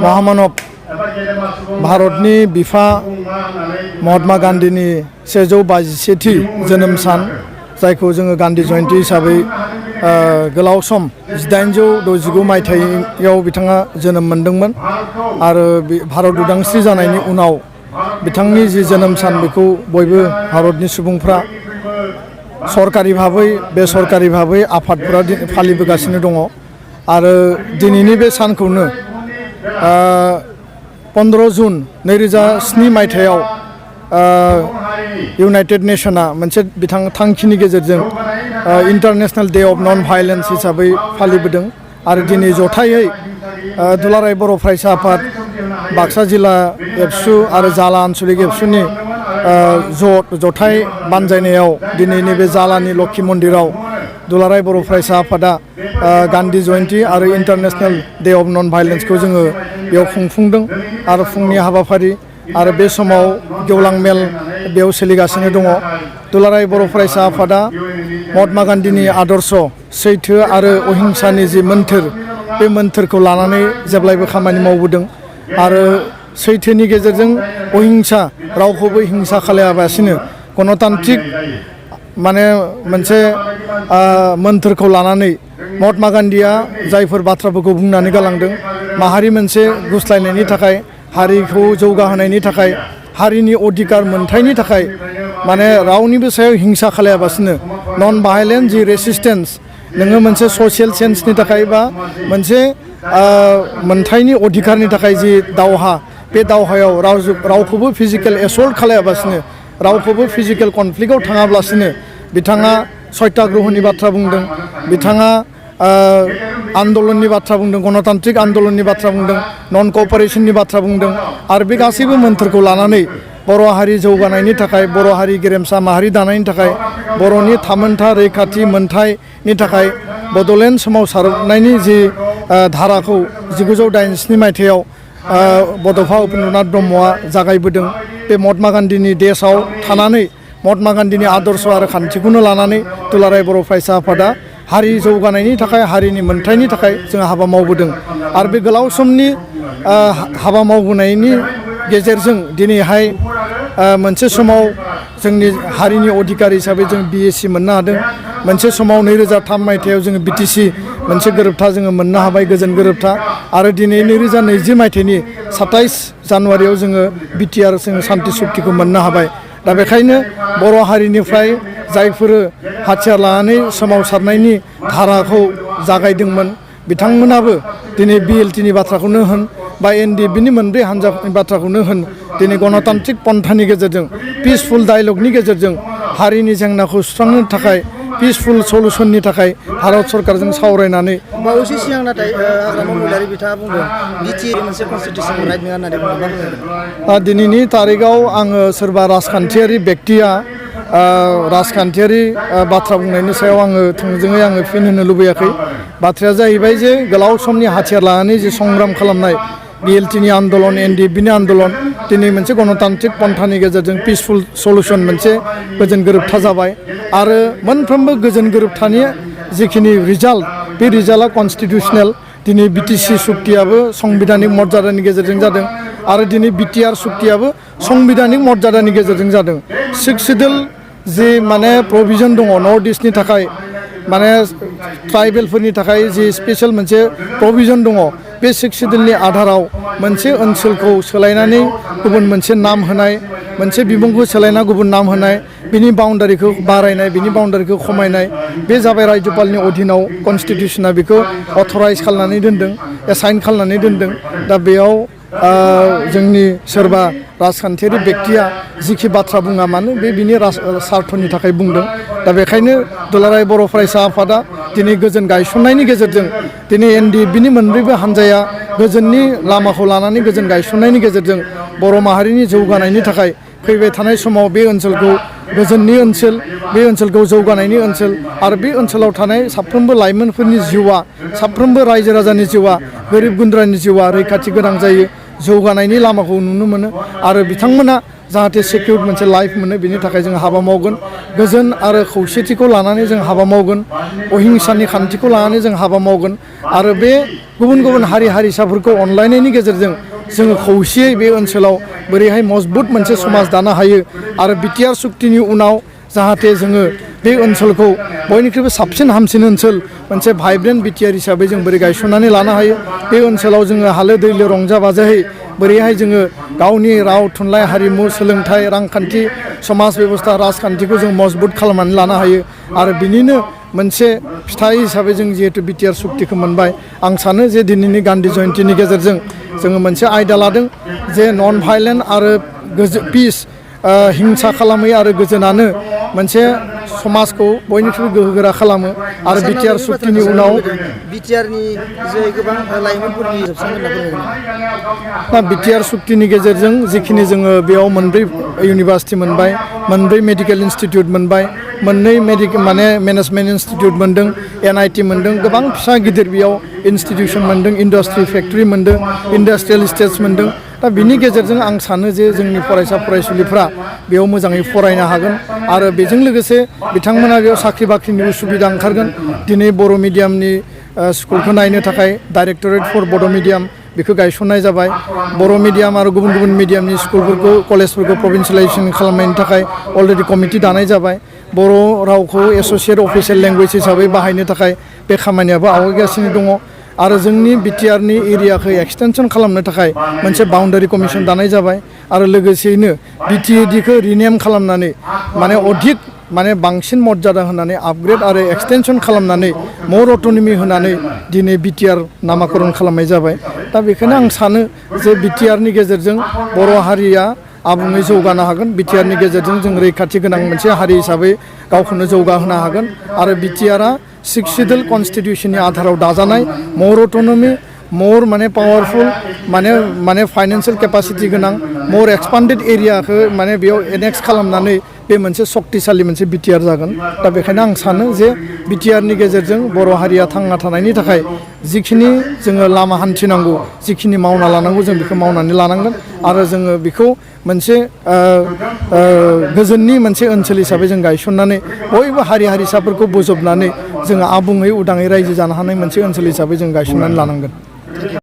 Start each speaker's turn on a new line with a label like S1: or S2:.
S1: महामानब भारतनि बिफा महात्मा गान्धीनि 152थि जोनोम सान जायखौ जोङो गान्धी जयन्ती हिसाबै गोलाव सम 1869 मायथाइयाव बिथाङा जोनोम मोनदोंमोन आरो भारत उदांस्रि जानायनि उनाव बिथांनि जि जोनोम सान बेखौ बयबो भारतनि सुबुंफ्रा सरकारि भाबै बेसरकारि भाबै आफादफोरा फालिबोगासिनो दङ आरो दिनैनि बे सानखौनो 15 जुन 2007 मायथाइयाव इउनाइटेड नेशना मोनसे थांखिनि गेजेरजों international day of non violence हिसाबै फालिबोदों आरो दिनै जथायै दुलाराय बर' फरायसा आफाद बाक्सा जिल्ला एबसु आरो जाला आन्चलिक एबसुनि जथाय बानजायनायाव दिनै नैबे जालानि लक्षी मन्दिराव दुलाराय बर' फरायसा आफादा गान्धी जयन्ती आरो इन्टारनेशनल डे अफ नन भायलेन्सखौ जोङो बेयाव खुंफुंदों आरो फुंनि हाबाफारि आरो बे समाव गेवलां मेल बेयाव सोलिगासिनो दङ दुलाराय बर' फरायसा आफादा महात्मा गान्धीनि आदर्श सैथो आरो अहिंसानि जि मोन्थोर बे मोन्थोरखौ लानानै जेब्लायबो खामानि मावबोदों आरो सैथोनि गेजेरजों अहिंसा रावखौबो हिंसा खालायालासिनो गणतान्त्रिक माने मोनसे मोन्थोरखौ लानानै महात्मा गान्धीया जायफोर बाथ्राफोरखौ बुंनानै गालांदों माहारि मोनसे गुस्लायनायनि थाखाय हारिखौ जौगाहोनायनि थाखाय हारिनि अधिकार मोनथायनि थाखाय माने रावनिबो सायाव हिंसा खालायालासिनो नन भायलेन्ट जि रेसिस्टेन्स नोङो मोनसे ससियेल चेन्जनि थाखाय बा मोनसे मोनथायनि अधिकारनि थाखाय जि दावहा बे दावहायाव रावखौबो फिजिकेल एसल्ट खालायालासिनो रावखौबो फिजिकेल कनफ्लिक्टआव थाङाब्लासिनो बिथाङा सत्याग्रहनि बाथ्रा बुंदों बिथाङा आन्दलननि बाथ्रा बुंदों गणतान्त्रिक आन्दलननि बाथ्रा बुंदों नन कअपारेशननि बाथ्रा बुंदों आरो बे गासैबो मोन्थोरखौ लानानै बर' हारि जौगानायनि थाखाय बर' हारि गेरेमसा माहारि दानायनि थाखाय बर'नि थामोन्था रैखाथि मोनथायनि थाखाय बड'लेण्ड सोमावसारनायनि जि धाराखौ 1987 मायथाइयाव बड'फा उपेन्द्रनाथ ब्रह्मआ जागायबोदों बे महात्मा गान्धीनि देशआव थानानै महात्मा गान्धीनि आदर्श आरो खान्थिखौनो लानानै दुलाराय बर' फरायसा आफादा हारि जौगानायनि थाखाय हारिनि मोनथायनि थाखाय जों हाबा मावबोदों आरो बे गोलाव समनि हाबा मावबोनायनि गेजेरजों दिनैहाय मोनसे समाव जोंनि हारिनि अधिकार हिसाबै जों BSc मोननो हादों मोनसे समाव 2003 मायथाइयाव जोङो BTC मोनसे गोरोबथा जोङो मोननो हाबाय गोजोन गोरोबथा आरो दिनै 2020 मायथाइनि 27 जानुवारियाव जोङो BTR जोङो सान्ति सुक्तिखौ मोननो हाबाय दा बेखायनो बर' हारिनिफ्राय जायफोर हाथियार लानानै सोमावसारनायनि धाराखौ जागायदोंमोन बिथांमोनाबो दिनै BLTनि बाथ्राखौनो होन बा NDFBनि मोनब्रै हान्जानि बाथ्राखौनो होन दिनै गणतान्त्रिक पन्थानि गेजेरजों पिसफुल डायलगनि गेजेरजों हारिनि जेंनाखौ सुस्रांनो थाखाय पिसफुल सलुसननि थाखाय भारत सरकारजों सावरायनानै
S2: बावैसो सिगां नाथाय हाग्रामा महिलारि बिथाङा बुंदों BTR मोनसे कनस्टिटिउसन राइट नङा होननानै बुंदों
S1: दिनैनि तारिखआव आङो सोरबा राजखान्थियारि बेक्तिया राजखान्थियारि बाथ्रा बुंनायनि सायाव आङो थोंजोङै आङो फिन होनो लुबैयाखै बाथ्राया जाहैबाय जे गोलाव समनि हाथियार लानानै जे संग्राम खालामनाय BLTनि आन्दलन NDFBनि आन्दलन दिनै मोनसे गणतान्त्रिक पन्थानि गेजेरजों पिसफुल सलुसन मोनसे गोजोन गोरोबथा जाबाय आरो मोनफ्रोमबो गोजोन गोरोबथानि जिखिनि रिजाल्ट बे रिजाल्टआ कनस्टिटिउसनेल दिनै BTC सुक्तियाबो संबिधानिक मर्यादानि गेजेरजों जादों आरो दिनै BTR सुक्तियाबो संबिधानिक मर्यादानि गेजेरजों जादों 6 सिडुल जि माने प्रभिजन दङ नर्थ इस्टनि थाखाय माने ट्राइबेलफोरनि थाखाय जि स्पेशल मोनसे प्रभिजन दङ बे 6 सिडुलनि आधाराव मोनसे ओनसोलखौ सोलायनानै गुबुन मोनसे नाम होनाय मोनसे बिमुंखौ सोलायना गुबुन नाम होनाय बिनि बाउन्डारिखौ बारायनाय बिनि बाउन्डारिखौ खमायनाय बे जाबाय राज्यपालनि अधीनाव कनस्टिटिउसना बेखौ अथराइज खालामनानै दोनदों एसाइन खालामनानै दोनदों दा बेयाव जोंनि सोरबा राजखान्थियारि बेक्तिया जिखि बाथ्रा बुङा मानो बे बिनि स्वार्थनि थाखाय बुंदों दा बेखायनो दुलाराय बर' फरायसा आफादा दिनै गोजोन गायसननायनि गेजेरजों दिनै NDFBनि मोनब्रैबो हान्जाया गोजोननि लामाखौ लानानै गोजोन गायसननायनि गेजेरजों बर' माहारिनि जौगानायनि थाखाय फैबाय थानाय समाव बे ओनसोलखौ गोजोननि ओनसोल बे ओनसोलखौ जौगानायनि ओनसोल आरो बे ओनसोलाव थानाय साफ्रोमबो लाइमोनफोरनि जिउआ साफ्रोमबो रायजो राजानि जिउआ गोरिब गुन्द्रानि जिउआ रैखाथि गोनां जायो जौगानायनि लामाखौ नुनो मोनो आरो बिथांमोना जाहाथे सिकिउर मोनसे लाइफ मोनो बिनि थाखाय जों हाबा मावगोन गोजोन आरो खौसेथिखौ लानानै जों हाबा मावगोन अहिंसानि खान्थिखौ लानानै जों हाबा मावगोन आरो बे गुबुन गुबुन हारि हारिसाफोरखौ अनलायनायनि गेजेरजों जोङो खौसेयै बे ओनसोलाव बोरैहाय मजबुत मोनसे समाज दानो हायो आरो बिटिआर सुक्तिनि उनाव जाहाथे जोङो बे ओनसोलखौ बयनिख्रुइबो साबसिन हामसिन ओनसोल मोनसे भाइब्रेन्ट बिटिआर हिसाबै जों बोरै गायसननानै लानो हायो बे ओनसोलाव जोङो हालो दैलो रंजा बाजायै बोरैहाय जोङो गावनि राव थुनलाइ हारिमु सोलोंथाइ रांखान्थि समाज बेबस्था राजखान्थिखौ जों मजबुत खालामनानै लानो हायो आरो बिनिनो मोनसे फिथाइ हिसाबै जों जिहेतु बिटिआर सुक्तिखौ मोनबाय आं सानो जे दिनैनि गान्धी जयन्तीनि गेजेरजों जोङो मोनसे आयदा लादों जे नन भायलेन्ट आरो पिस हिंसा खालामै आरो गोजोनानो मोनसे समाजखौ बयनिख्रुइबो गोहोगोरा खालामो आरो बिटिआर सुक्तिनि उनाव
S2: बिटिआरनि जे गोबां लाइमोनफोरनि
S1: बिटिआर सुक्तिनि गेजेरजों जिखिनि जोङो बेयाव मोनब्रै इउनिभार्सिटि मोनबाय मोनब्रै मेडिकेल इनस्टिटिउट मोनबाय मोननै मेनेजमेन्ट इनस्टिटिउट मोनदों NIT मोनदों गोबां फिसा गिदिर बेयाव इनस्टिटिउसन मोनदों इन्डास्ट्रि फेक्टरि मोनदों इन्डास्ट्रियेल इस्टेट्स मोनदों दा बिनि गेजेरजों आं सानो जे जोंनि फरायसा फरायसुलिफ्रा बेयाव मोजाङै फरायनो हागोन आरो बेजों लोगोसे बिथांमोना बेयाव साख्रि बाख्रिनिबो सुबिदा ओंखारगोन दिनै बर' मिडियामनि स्कुलखौ नायनो थाखाय डाइरेक्टरेट फर बड' मिडियाम बेखौ गायसननाय जाबाय बर' मिडियाम आरो गुबुन गुबुन मिडियामनि स्कुलफोरखौ कलेजफोरखौ प्रभिन्सियेलाइजेसन खालामनायनि थाखाय अलरेडि कमिटि दानाय जाबाय बर' रावखौ एस'सियेट अफिसियेल लेंगुवेज हिसाबै बाहायनो थाखाय बे खामानियाबो आवगायगासिनो दङ आरो जोंनि बिटिआरनि एरियाखौ एक्सटेनसन खालामनो थाखाय मोनसे बाउन्डारि कमिसन दानाय जाबाय आरो लोगोसेयैनो बिटिएडिखौ रिनेम खालामनानै अधिक बांसिन मर्यादा होनानै आपग्रेड आरो एक्सटेनसन खालामनानै मर अट'नमि होनानै दिनै बिटिआर नामाकरन खालामनाय जाबाय दा बेखायनो आं सानो जे बिटिआरनि गेजेरजों बर' हारिया आबुङै जौगानो हागोन बिटिआरनि गेजेरजों जों रैखाथि गोनां मोनसे हारि हिसाबै गावखौनो जौगाहोनो हागोन आरो बिटिआरआ 6 सिडुल कन्स्टिटिउसननि आधाराव दाजानाय मर अट'नमि मर पावारफुल फाइनेन्सियेल केपासिटि गोनां मर एक्सपान्डेड एरियाखौ बेयाव एनेक्स खालामनानै बे मोनसे शक्तिशाली मोनसे बिटिआर जागोन दा बेखायनो आं सानो जे बिटिआरनि गेजेरजों बर' हारिया थांना थानायनि थाखाय जिखिनि जोङो लामा हान्थिनांगौ जिखिनि मावना लानांगौ जों बेखौ मावनानै लानांगोन आरो जोङो बेखौ मोनसे गोजोननि मोनसे ओनसोल हिसाबै जों गायसननानै बयबो हारि हारिसाफोरखौ बोजबनानै जोङो आबुङै उदाङै रायजो जानो हानाय मोनसे ओनसोल हिसाबै जों गायसननानै लानांगोन।